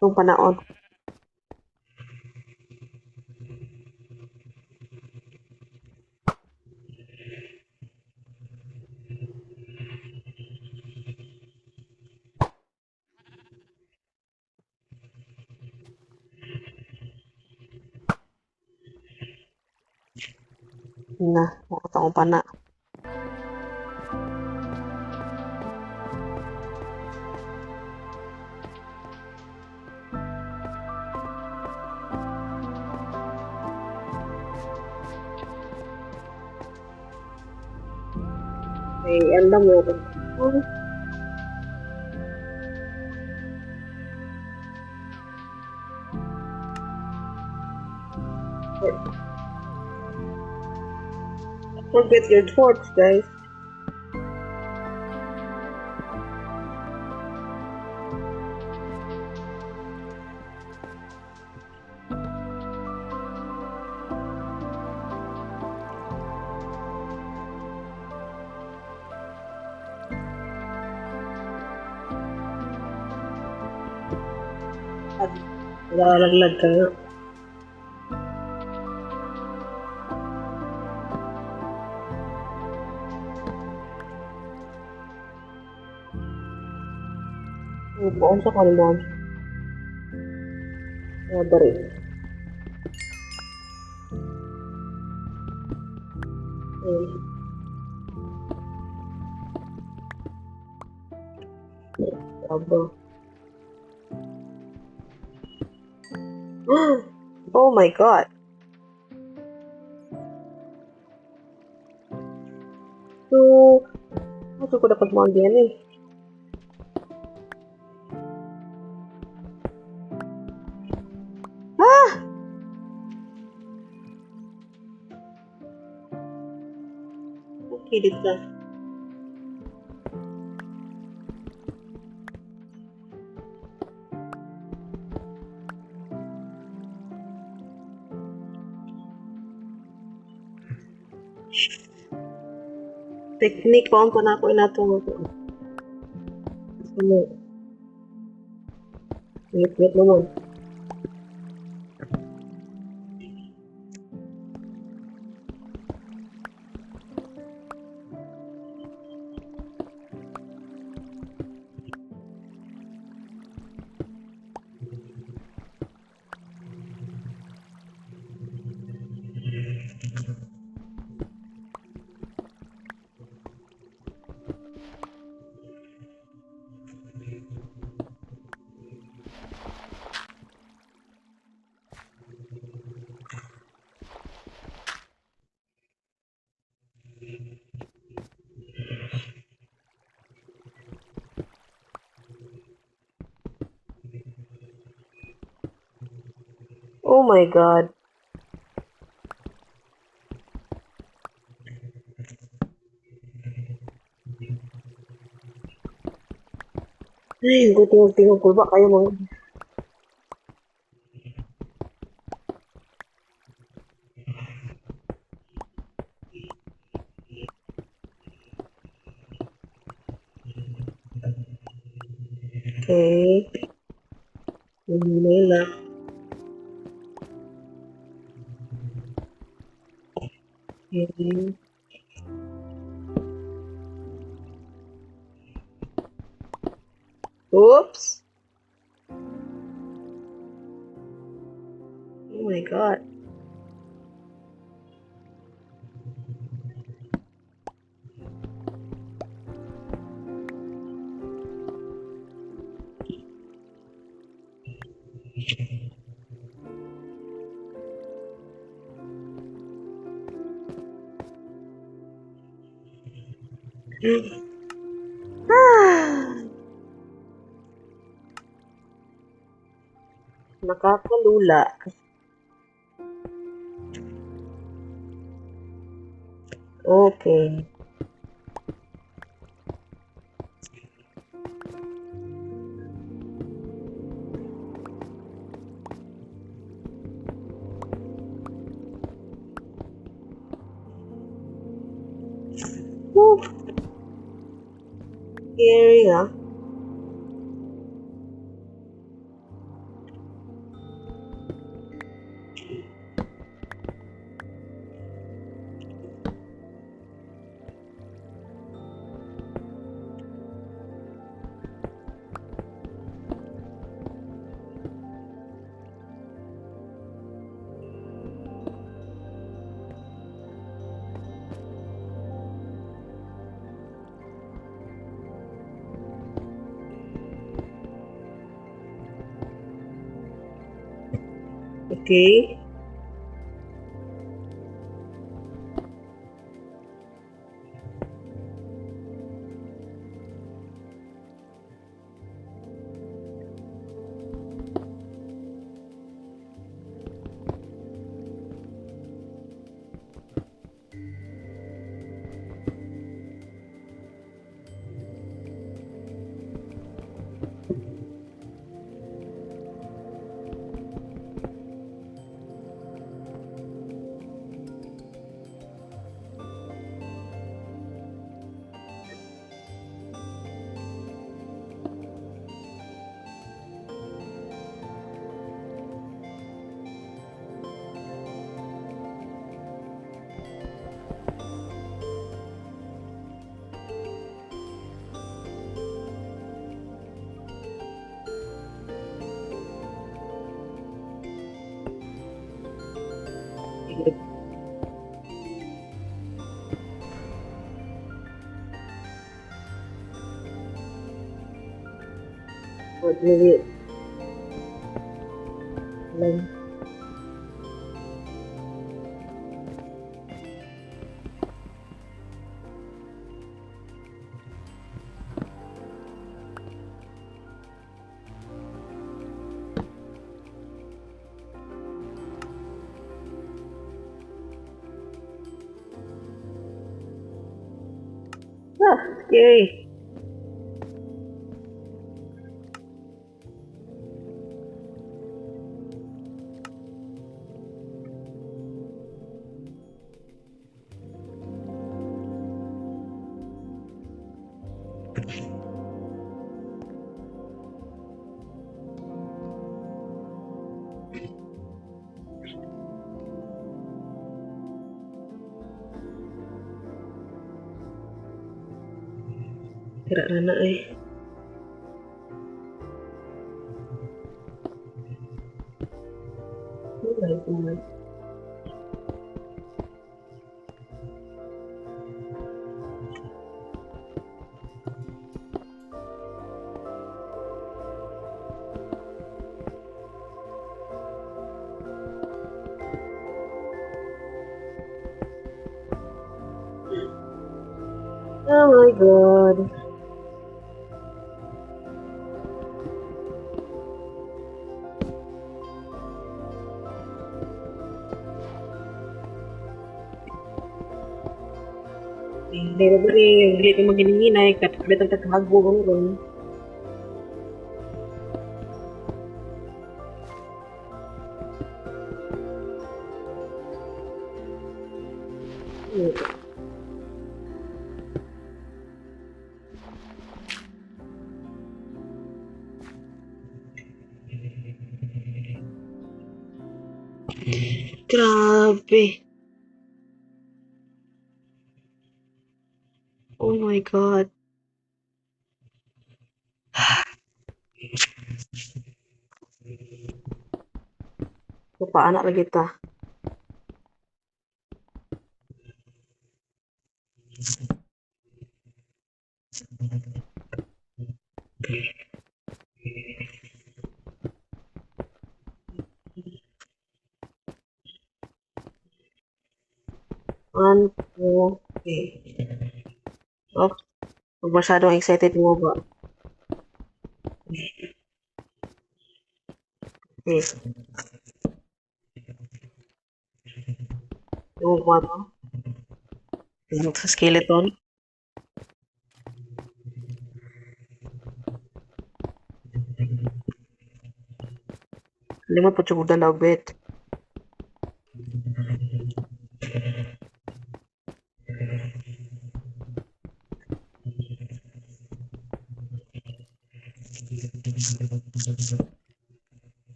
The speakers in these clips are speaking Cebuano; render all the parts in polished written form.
Itong panaon. Na, akong pana. Ay, alam mo. Forget your torch, guys. Lalaglag ka nga. Buon sa kanila. Dari. Ayun. Aba. Oh my God. So, ano ko dapat mo eh? Ah! Okay, dito. Technique pa ko na ako inatong. Ano? Wait, wait naman. Oh my God. Ay, tingog-tingog ko ba kayo mga. Okay. Hinay lang. Okay. Oops. Oh my God. Ah. Nakakalula. Okay. Whew. Scary, ah. Okay. Wait. Lang. Ah, scary. Tira na na eh. Oh my God. Oh my God. Hindi na diri, dili ko magininginay, kalit ang taghago ron. Grabe. Oh my God. Paana lagi ta. One, two, three. Oh, huwag masyadong excited mo ba? Okay. Yung ano? Yung sa skeleton. Lima po siya dala og bed.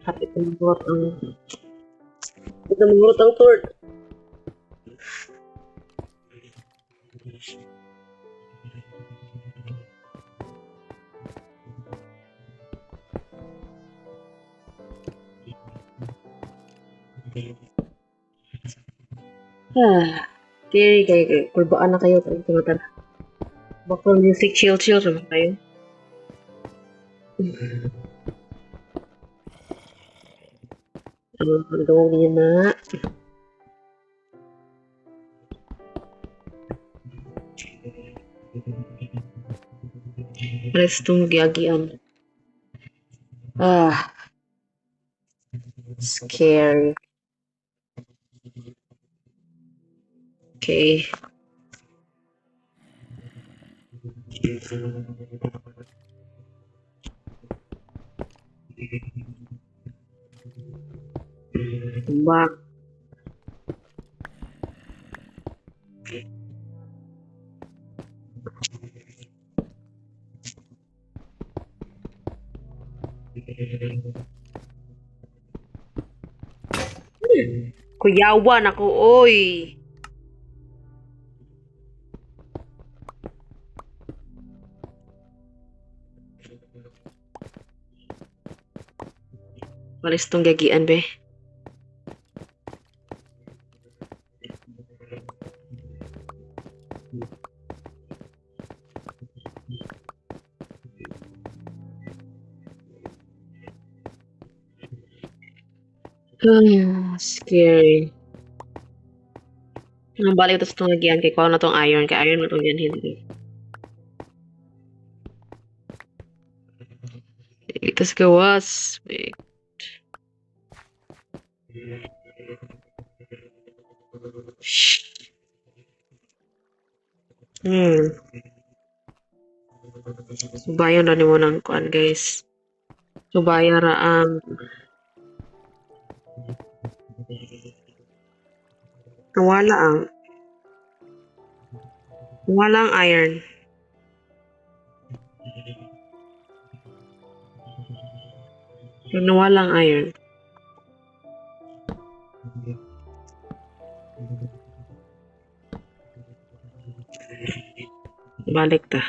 Hapit na mangurot ang hapit na mangurot ang sword. Ah, okay, kay kay kulbaan na kayo kay tumatan. Background music, chill chill ra man kayo. Ano ang niya na? Restong giagian. Ah, scary. Okay. Back. Kuyawan ako, oy. Walis tong gagian, be. Ah, scary. Ang balik ito sa itong gagian kay kuha na tong iron. Kay iron na itong yan hindi. Dito sa gawas. Wait. Hmm. Subayon ra nimo ng kuan, guys. Subaya ra ang nawala ang nawala ang iron. Nawala ang iron. Balik ta.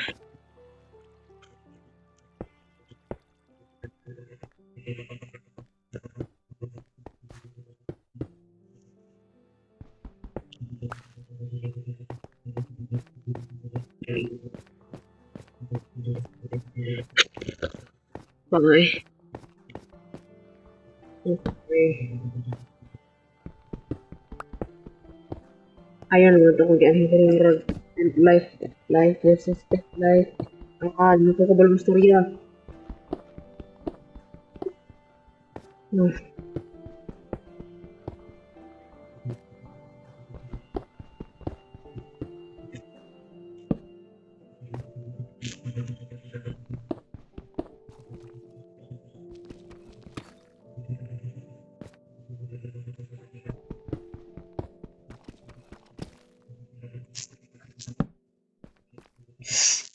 Bye. Okay. Iron mo ito kung gianhin ko murag life, life versus death, life. Ah, di ko kabalo istorya.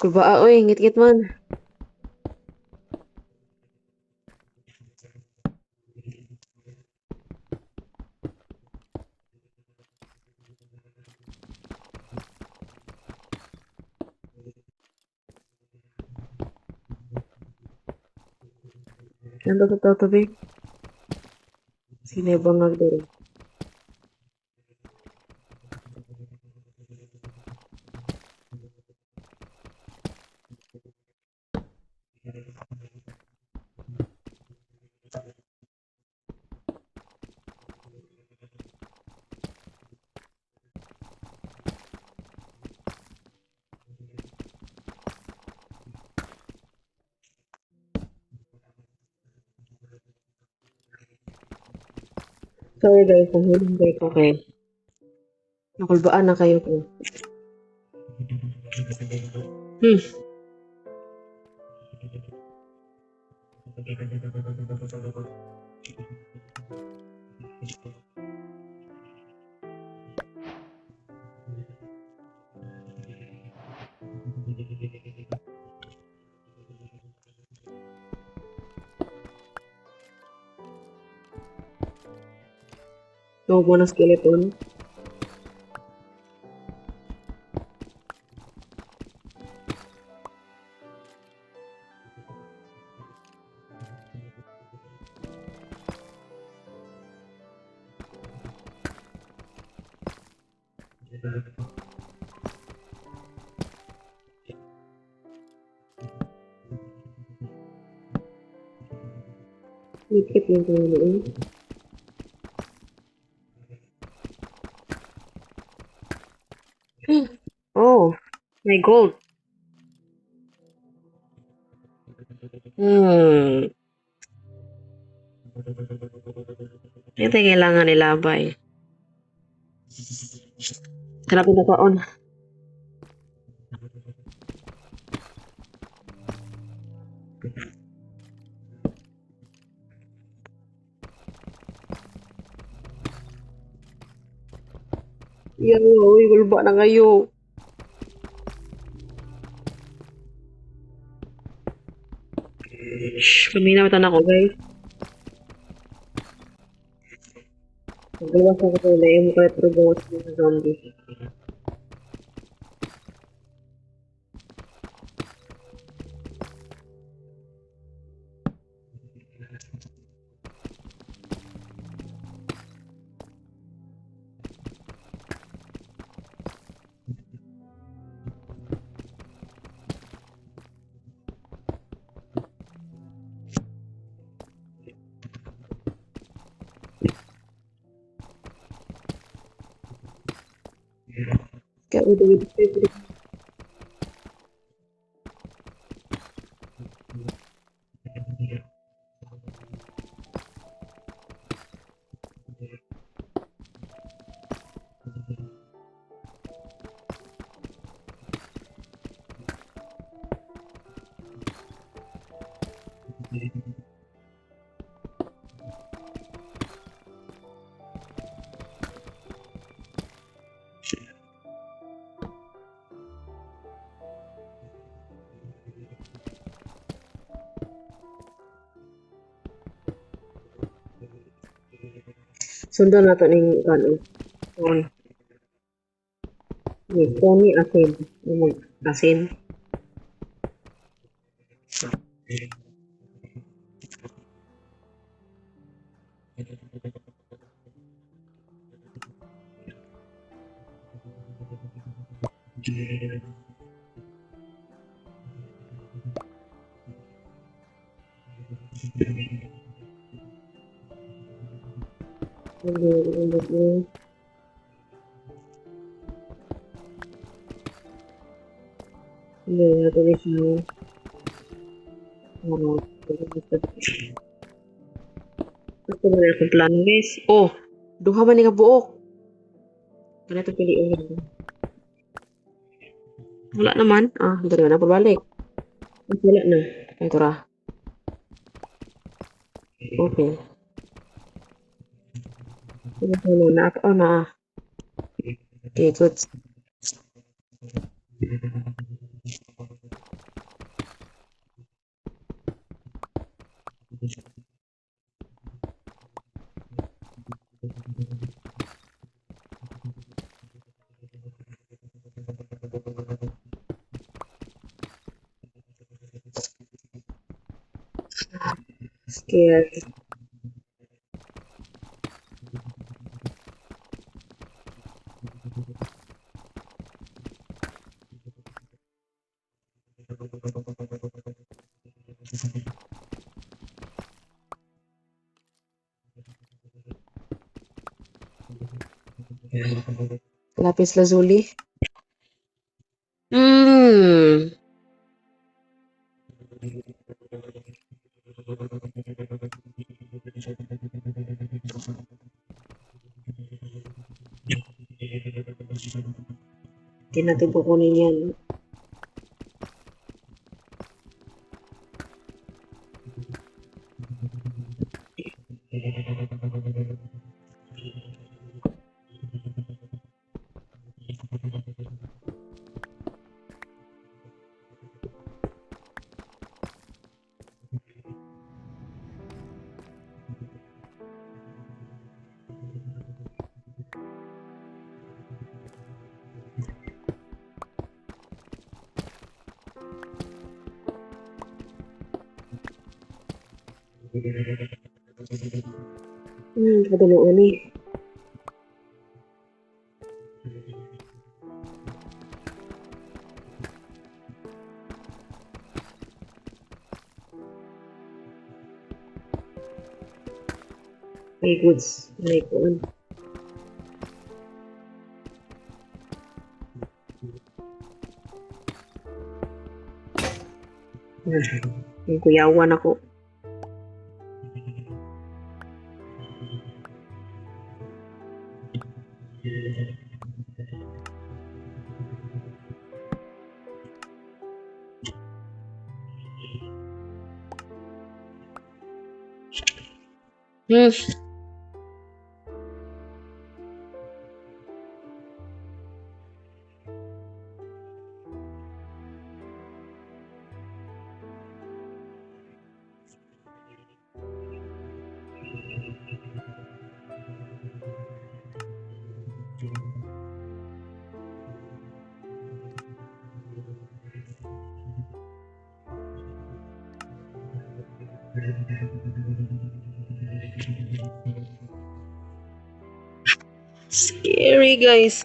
Kulbaa oy, ngit-ngit man. Nandito sa tubig. Sino bangag diri? Sorry guys, kung huling kayo ko kay. Nakulbaan na kayo ko. Tubo ng skeleton. Medkit yung kayo eh. Oh, may gold. Ito yung kailangan nilabay. Hanapin na kaon. Yan, uy, gulba na kayo. Shh, paminaw na ako, guys. Nagawas ako sa mo kahit pero sa mga zombie. Kaya udah. Sundan nato ning ano. Stone. Ni stone ni asin. Umag asin. Hindi, hindi nato ni siya. Ano, ito na akong plano, guys. Oh, duha man ni ka buok. Ganito piliin. Wala naman. Ah, dali na pabalik. Wala na. Ito ra. Okay. Ito na na. Oh, na. Okay, good. Scared. Lapis lazuli. Tinatubo ko yan. Kaduloon eh. Okay, goods. May kuan. Yung kuyawan ako. Scary, guys.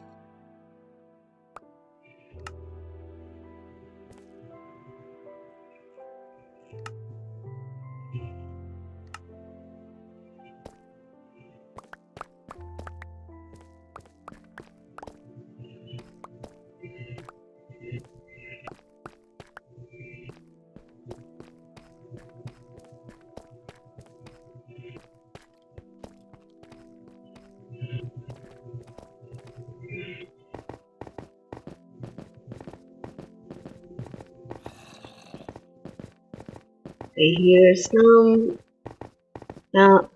I hear some now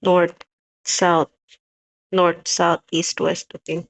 north, south, north, south, east, west. Okay.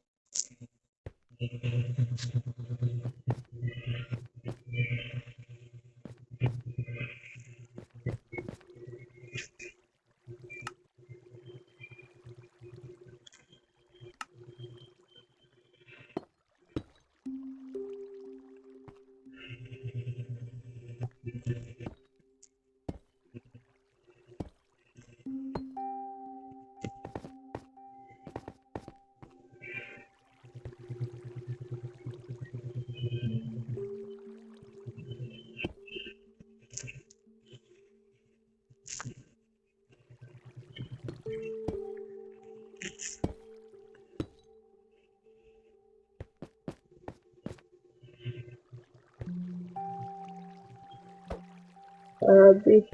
Grabe.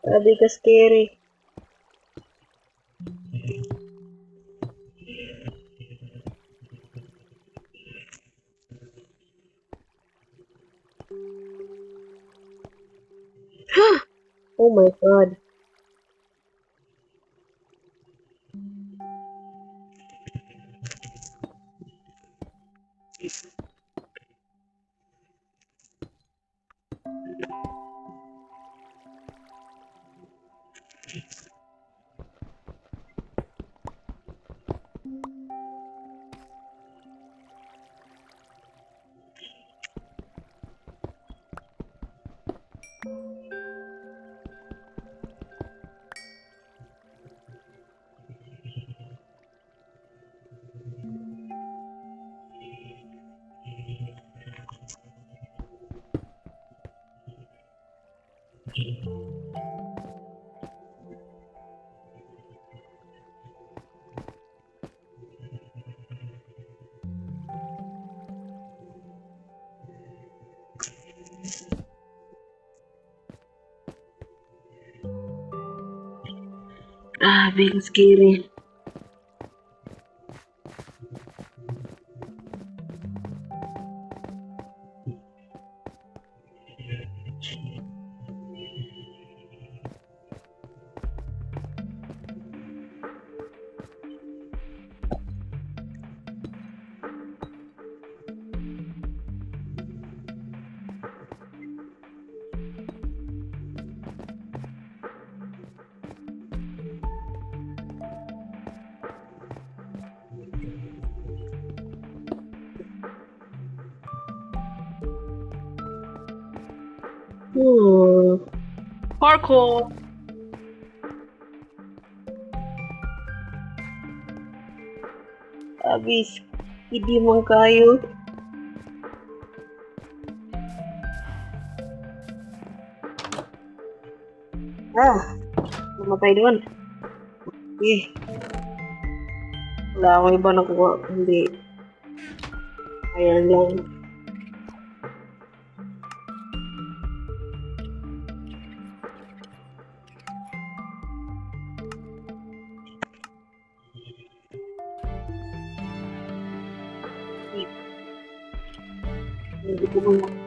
Grabe ka scary. Oh my God. Grabe ka scary. Parkour! Abis, hindi man kayo. Ah, namatay doon. Eh, wala akong iba nakuha. Hindi. Ayan lang. Hindi ko man.